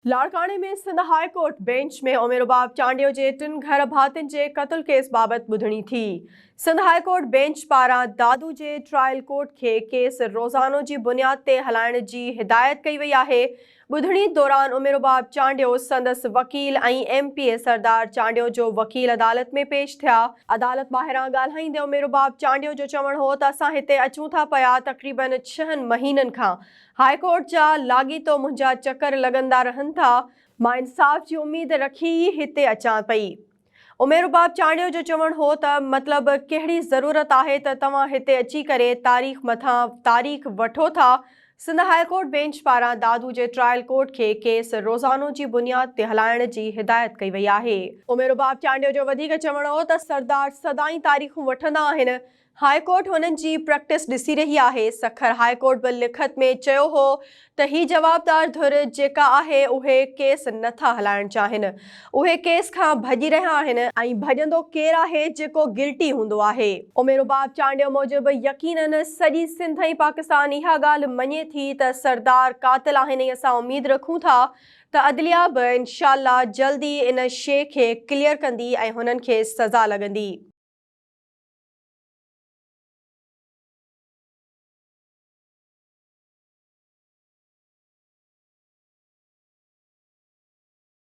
لاڙڪاڻي ۾ Sindh high court bench ۾ Umer Rubab Chandio جي ٽن گهر ڀاتين جي قتل ڪيس بابت ٻڌڻي ٿي. سنڌ هاء ڪورٽ بينچ پاران دادو جي ٽرائل ڪورٽ کي ڪيس روزانو جي بنياد تي هلائڻ جي هدايت ڪئي وئي آهي. ٻڌڻي دوران عمر رباب چانڊيو، سندس وڪيل ۽ M P A Sardar Chandio جو وڪيل عدالت ۾ پيش ٿيا. عدالت ٻاهران ڳالهائيندي عمر رباب چانڊيو جو چوڻ هو ته اسان هتي اچون ٿا پيا تقريبن ڇهن مهينن کان هاء ڪورٽ جا لاڳيتو منهنجا چڪر لڳندا رهن ٿا، مان انصاف جي اميد رکي ئي هتي اچان پئي. عمير رباب چانڊيو جو چوڻ هو ته مطلب ڪهڙي ضرورت آهي ته توهان هتي اچي ڪري تاريخ مٿان تاريخ وٺو ٿا، سنڌ هاء ڪورٽ بينچ پاران دادو جي ٽرائل ڪورٽ کي ڪيس روزانو جي بنياد تي هلائڻ جي هدايت ڪئي وئي آهي. عمير رباب چانڊيو جو وڌيڪ چوڻ هو ته سردار سدائين تاريخون وٺندا آهن، هاء ڪورٽ هنن جي پريڪٽس ڏسي رهي آهي، سکر هاء ڪورٽ به لکت ۾ چيو هو ته هي جوابدار ڌر جيڪا آهي اهي ڪيس نه ٿا هلائڻ چاهين، اهي ڪيس کان ڀڄي رهيا آهن، ۽ ڀڄندو ڪير آهي جيڪو گلٽي هوندو آهي. عمير رباب چانڊيو موجب يقينن سڄي سنڌ ۽ پاڪستان اها ڳالهه مڃي ٿي ته سردار قاتل آهن ۽ اسان اميد رکون ٿا ته عدليه به انشاء الله جلد ئي ان شي کي ڪليئر ڪندي ۽ هنن کي سزا لڳندي.